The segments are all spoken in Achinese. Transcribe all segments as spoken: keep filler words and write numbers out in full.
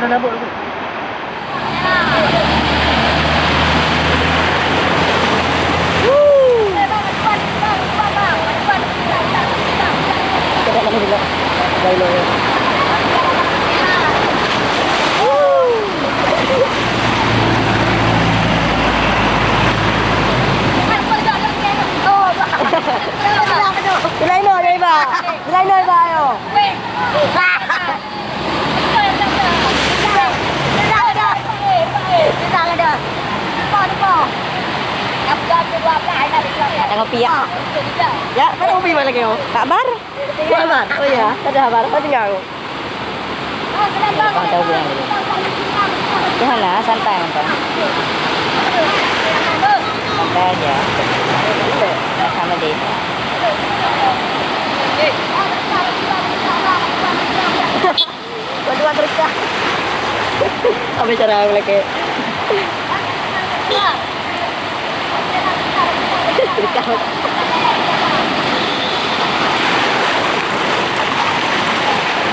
Lain dah, lain dah. Lain dah, ayo. Datang ngopi ya. Ya, mana ngopi mana lagi? Kabar. Kabar. Oh iya, ada kabar. Apa tinggal? Ada kabar. Janganlah santai nonton. Santai aja. Sama deh. Waduh, aku reka. Apa cara aku lagi? Reka.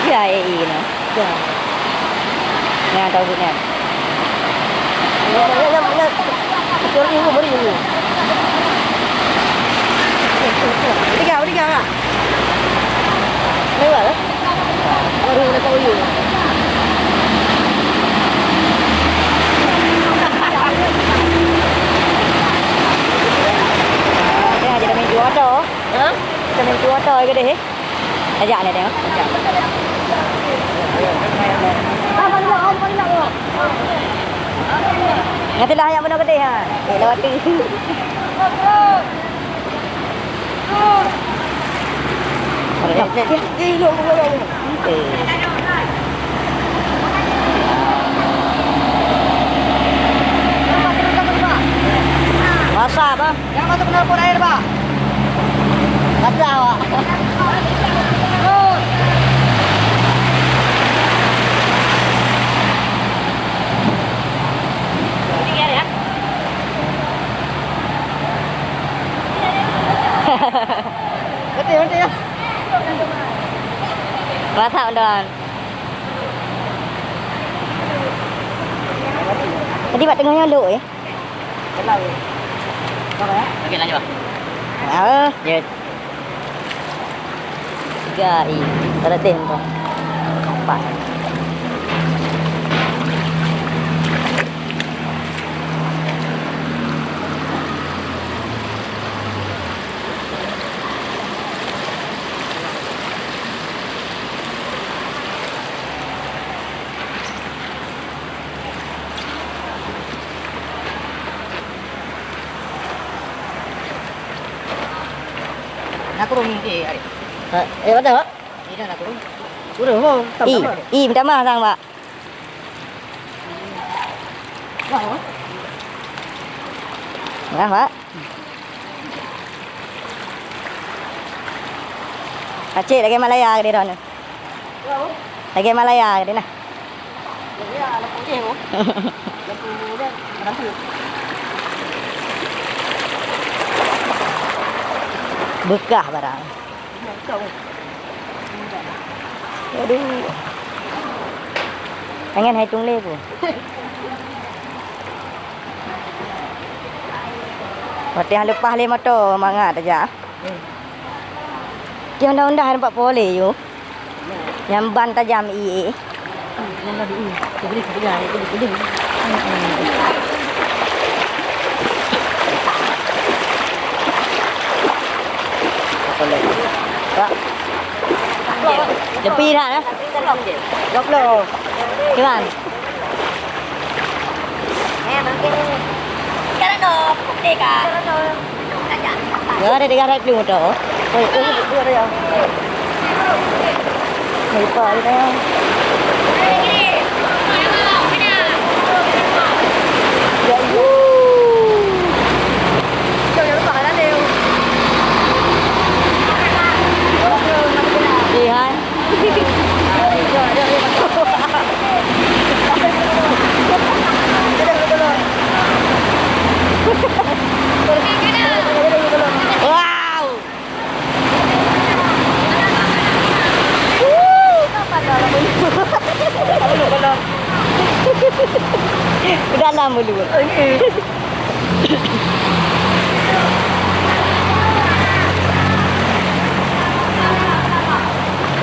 Ya, eh, ini. Ya. Nah, tahu punya. Tiga, tiga, Kak. Lewat, eh? Baru dapat uyuh. Dah, jadi main jual tu. Ha? Kita main jual tu, ya, deh. Ajak ni tengok. Nanti lah yang benar gede ha. Eh, lewati. Eh, eh, eh, eh, eh. Masa apa? Jangan masuk knalpot air, Pak. Basah awak. Betul, betul ya. Mantap, Don. Tadi bak teungoh nyan lok, eh. Okey, lanjut, Bang. Ah. Ya. Tiga, eh. Tak ada tem, Bang. Empat. Nak kurung ni, eh, Arif. Ha, eh, mana, Pak? Ni dah nak kurung. Kurung, oh, tam-, ih, tambah. Ih, minta maaf, sang, Pak. Wah, oh. Wah, Pak. Pacik lagèe Malaya keudéh droeneuh. Lagèe Malaya keudéh nah. Beukah barang. Aduh. Tangan hai tueng lé ku. Watèe leupah lé moto mangat tajak. Di honda-honda nampak poleh yôh. Nyang ban tajam ié. Leupie that, eh? Dua ploh. Kiban? Ya, ada tiga ratus tu motor. Oi, oi, oi, oi, ya. Lupa kita ya. Ya, ya. Jangan lupa kan ada. Lihat. Wow. Mulut.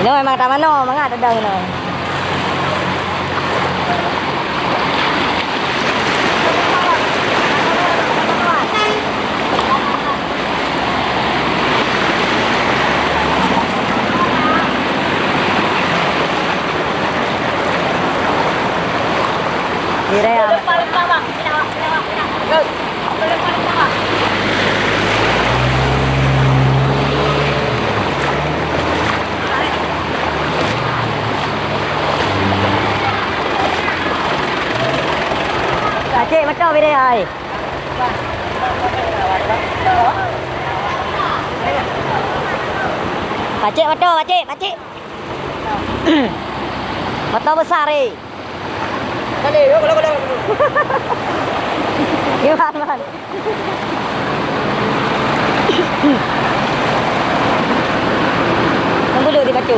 Inoe memang tamanoe, mangat tadong inoe. Di Rea. Pacik moto bidai hai. Pacik moto, pacik, pacik. Moto besar, eh. Tadi, yuk, kalau, kalau. Iwan, man. Tunggu dulu di Batu.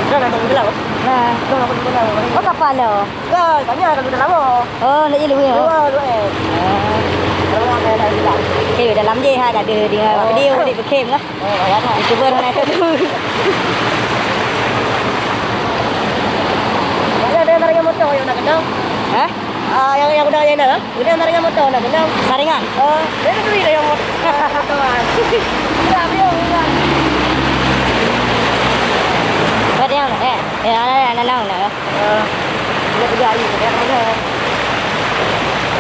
Dah, dah, tunggu dalam. Nah. Dah, aku tunggu dalam. Oh, kapal lo. Dah, tanya kalau dalam, oh. Oh, nak jadi, oh. Dua, dua, eh. Oh. Dalam, eh, dalam, dalam. Eh, dalam je, ha, dah ada di video, di camp lah. Oh, ya, dah. YouTuber mana tu? Mana ada yang tarik motor yang nak kenal? Hah? Ah, yang, yang udah yang dah, ah? Udah tarik motor nak kenal? Saringan? Oh, dia tu yang motor. Motor, ah. Udah, beliau, udah. Berarti yang, eh, eh, ada, ada, ada, ada. Eh, dia tiga hari, dia ada.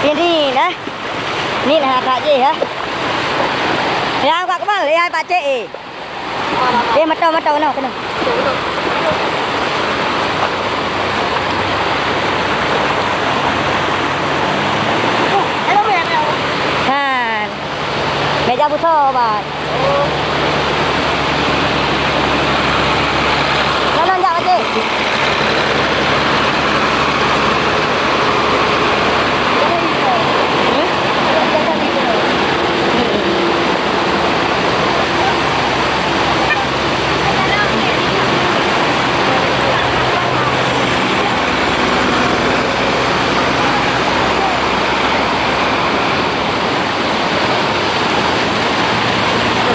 Ini, dah. Ni dah tak je, ya. Ya, Pak Kemal, ya, Pak Cik, eh. Eh, mata, mata, kena, kena. Han. Meja busa, Bang. Jalan jak, Pak Cik.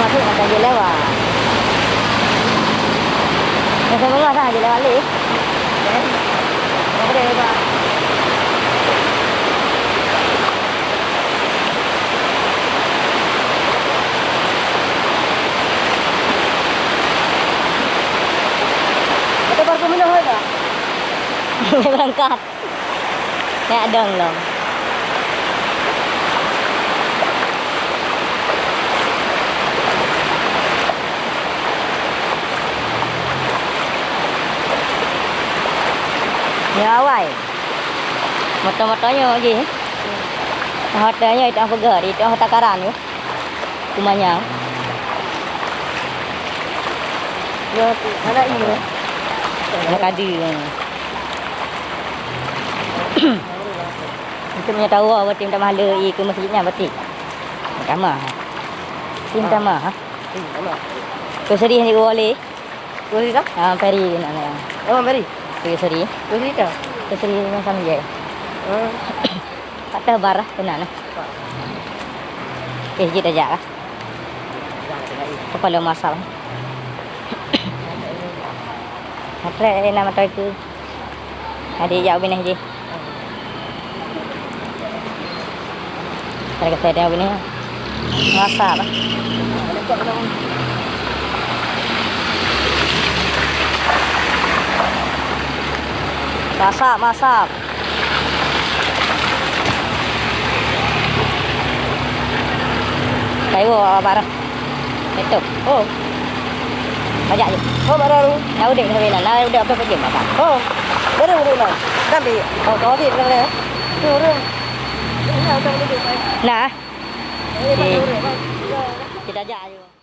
Masuk makan je lewat. Masa mula sana je lewat leh. Apa dia, Pak? Ada parfum minum ada? Berangkat. Nak dong long. Ya, awai. Moto-moto nyoe jih. Hotel nyoe itu peugah, itu takaran nyoe. Kumanyang. Ya, tu, anak ini. Anak adi. Itu punya tahu, berarti minta mahala i ke masjid nyan, berarti. Minta maaf. Minta maaf, ha? Minta maaf. Kau sedih ni, boleh? Boleh kah? Ah, Ferry nak, nak. Oh, Ferry? Sorry, sorry. Boleh kah? Sorry, macam je. Oh. Patah barah kena nah. Eh, jit aja lah. Kepala masal. Matre nama tu itu. Adik jak ubin je. Ada kata dia ubin. Masal. Masal, masal. Kayu barah. Betul. Oh. Banyak je. Oh, barah tu. Nah, udah dah bilang. Nah, udah apa-apa je makan. Oh. Barah udah lah. Kan bi. Oh, kau habis dah. Tu orang. Nah. Eh, tak ada orang. Kita ajak je.